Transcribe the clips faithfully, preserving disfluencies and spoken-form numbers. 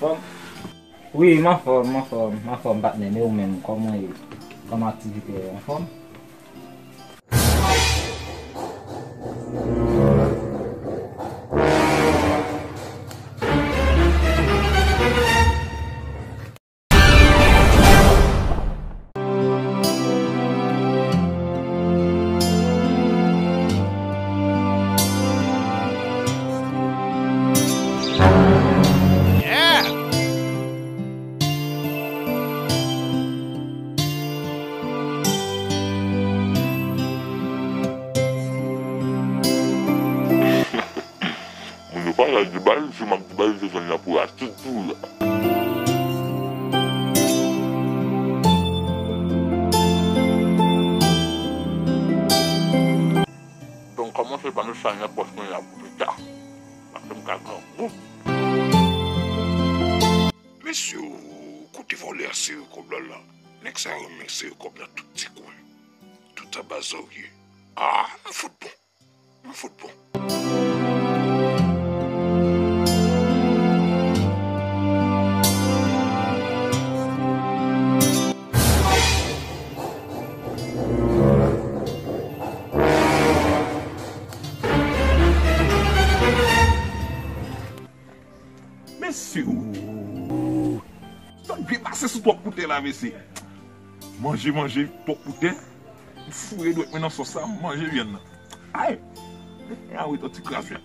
Wi, m anfòm, m anfòm, m anfòm, patnè m. E ou menm, kòman ye? Kòman aktivite yo? Anfòm? Moun yo pa ka di baz, si m ap di baz, se jwenn nan pou atid tou la. Donk, kòmanse pa met sa nan pòch mwen la pou pita. Paske m ka grangou. Mesye, kote vòlè a sere kòb la la? Nèg sa renmen sere kòb nan tout ti kwen. Tout anba zòrye. Ah, mwen fout bon. Mwen fout bon. Mesye, ooh. Sòt byen pase sou twòp koutèy la, mesye. Manje, manje, twòp koutèy. M fouye dwèt mwen nan sòs la, m manje vyann nan. Ay! A wi, yon ti kras vyann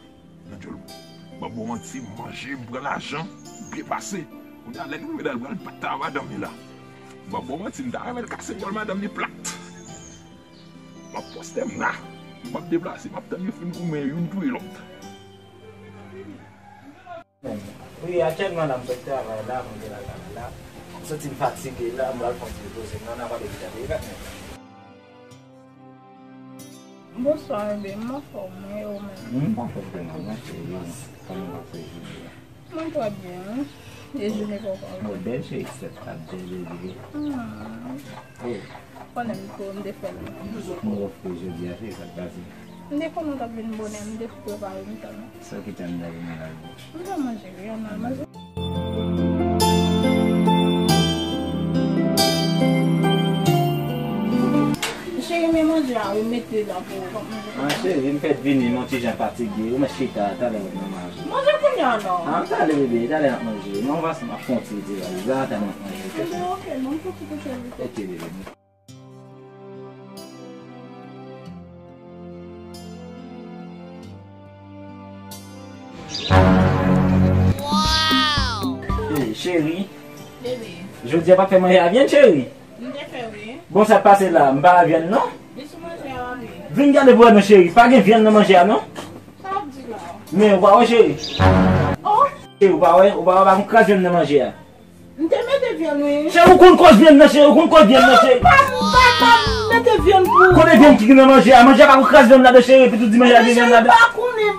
nan djòl mwen. M pa ba w manti, m manje, m pran lajan, m byen pase. Kounye a, lè nou rive dal pral bat ta madanm li la. M pa ba w manti, m ta renmen l kase djòl madanm li plat. M ap pòste m la. M ap deplase, m ap tann yo fin goumen, youn touye lòt. Wi, aktyèlman la, m sot travay la, m rive lakay la. M santi m fatige la, m pral pran ti repoze m la, n a pale pita, delikatman. Bonswa, bebe, m anfòm, wi, ou menm? M anfòm vrèman, non, cheri, kòman w pase jodi a? Mwen trè byen, wi. E jounen pa w pa? Oh, bèl cheri, sèt la bèl, bebe. Hmm. Oh. Konnen m tou, m te fè l. Mwen ofri jodi a, se sa k pase. M te konnen w t ap vin bonè, m te tou prepare m tann ou. Sa ki tann dèyè nan lari? M pa manje, wi, an al manje. Cheri, men manje a, wi, mete la pou ou, pa manje. Ah, cheri, m fèk vini, m yon ti jan fatige, ou mèt chita, talè w ap manje. Manje kounye a, non. Ah, talè, bebe, talè n ap manje. Non, m ap fè yon ti, ti valiz la, talè n ap manje. Ebyen, ok, bon, m fè ti kout cheri. Ok, bebe. Ey, cheri. Bebe. Jodi a pa fè manje a vyann, cheri? M te fè, wi. Bon, sa k pase la? M pa wè vyann, non? Li sou manje a, wi. Vin gade pou wè, non, cheri. Pa gen vyann nan manje a, non? Sa w ap di la? Men, ou pa wè, cheri? Oh! Cheri, ou pa wè? Ou pa wè, pa gen kras vyann nan manje a. M te mete vyann, wi. Cheri, ou konn koz vyann nan, cheri, ou konn koz vyann nan, cheri. Pa, pa, pa mete vyann pou ou. Kote vyann ki gen nan manje a? Manje a pa pou kras vyann ladan, cheri, epi tou di manje a gen vyann ladan.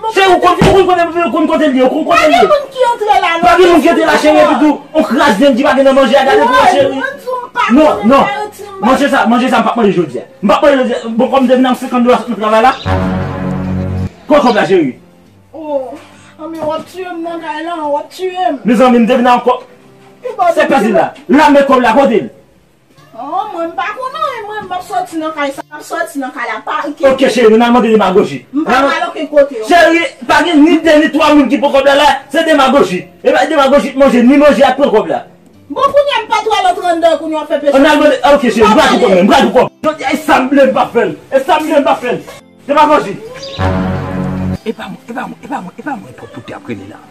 Cheri, ou konn, ou konn kote, ou konn kote l ye, ou konn kote l ye. Pa gen moun ki antre la, non. Pa gen moun ki antre la, cheri, epi tou, on kras vyann ki pa gen nan manje a, gade pou wè, cheri. Non, non. Manje sa, manje sa, m p ap manje jodi a. M p ap manje jodi a. Bon, kòm m te vin ak senkant dola sot nan travay la. Kote kòb la, cheri? Oh, anmè, w ap tiye m nan kay la, w ap tiye m. Mezanmi, m te vin ankò. Sa k pase la? La, men kòb la, kote l? Oh, mwen, m pa konnen, mwen, m ap sòti nan kay sa, m ap sòti nan kay la, pa okipe. Ok, cheri, nou al mande demagoji. M pa pral okenn kote. Cheri, pa gen ni de ni twa moun ki pran kòb la la, se demagoji. E pa demagoji k manje, ni manje ak pran kòb la. Bon, kounye a, m pa t wè lòt rann dèyè, kounye a w ap fè peche. Ann al mande, ah, ok, cheri, m pral pou kòb mwen, m pral pou kòb. Non, e sa m vle, m p ap fè l. E sa m vle, m p ap fè l. Demagoji. E pa mwen, e pa mwen, e pa mwen, e pa mwen, pwòp poutè ap rele la.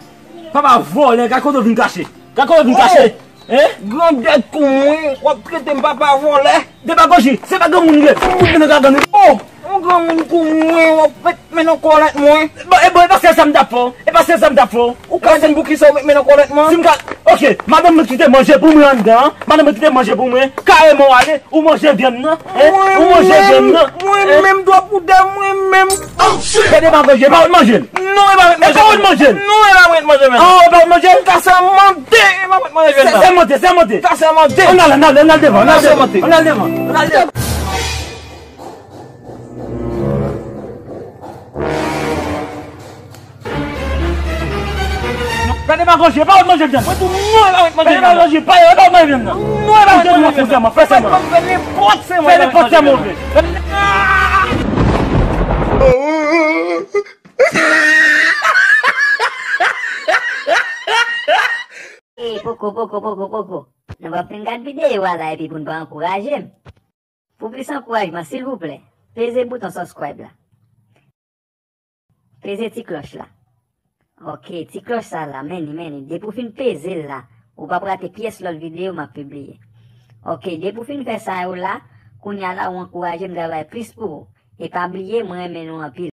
Papa vòlè, gad kote w vin kache. Gad kote w vin kache. Hein? Grandèt kon mwen, w ap trete m papa vòlè. Demagoji, se pa granmoun li ye. Fout men nan gagann ou. Oh, yon granmoun kon mwen, w ap met men nan kòlèt mwen. Bon, e bon, e pa sèl sa m t ap fè w. E pa sèl sa m t ap fè w. Ou ka di m poukisa w met men nan kòlèt mwen? Si m ka, ok, madanm mwen kite manje pou mwen anndan, madanm mwen kite manje pou mwen, kareman w ale, ou manje vyann nan, hein? Ou manje vyann nan, mwen menm, dwa poudè, mwen menm. Se demagoji, e pa ou t manje l? Non, e pa mwen t manje l. E pa ou t manje l? Non, e pa mwen t manje l. Ah, e pa ou t manje l? M ka sèmante, e pa mwen t manje l. Sèmante, sèmante. M ka sèmante. Ann al, ann al, ann al devan, ann al devan, ann al devan, ann al devan. Sa demagoji, e pa wè manje vyann. Mwen tou non, e pa wè manje vyann. Sa demagoji, pa wè manje vyann. Non, e pa wè manje vyann. Fè nenpòt sèman. Fè nenpòt sèman. Fè nenpòt sèman. Ey, poko, poko, poko, poko. Nou p ap fin gad videyo a la epi pou n pa ankouraje m. Pou plis ankourajman, silvouplè, peze bouton subscribe la. Peze ti klòch la. Ok, ti klòch sa la, men li, men li. Depi w fin peze l la, ou p ap rate pyès lòt videyo m ap pibliye. Ok, depi w fin fè sa yo la, kounye a la ou ankouraje m travay plis pou ou. E pa bliye, mwen renmen nou anpil.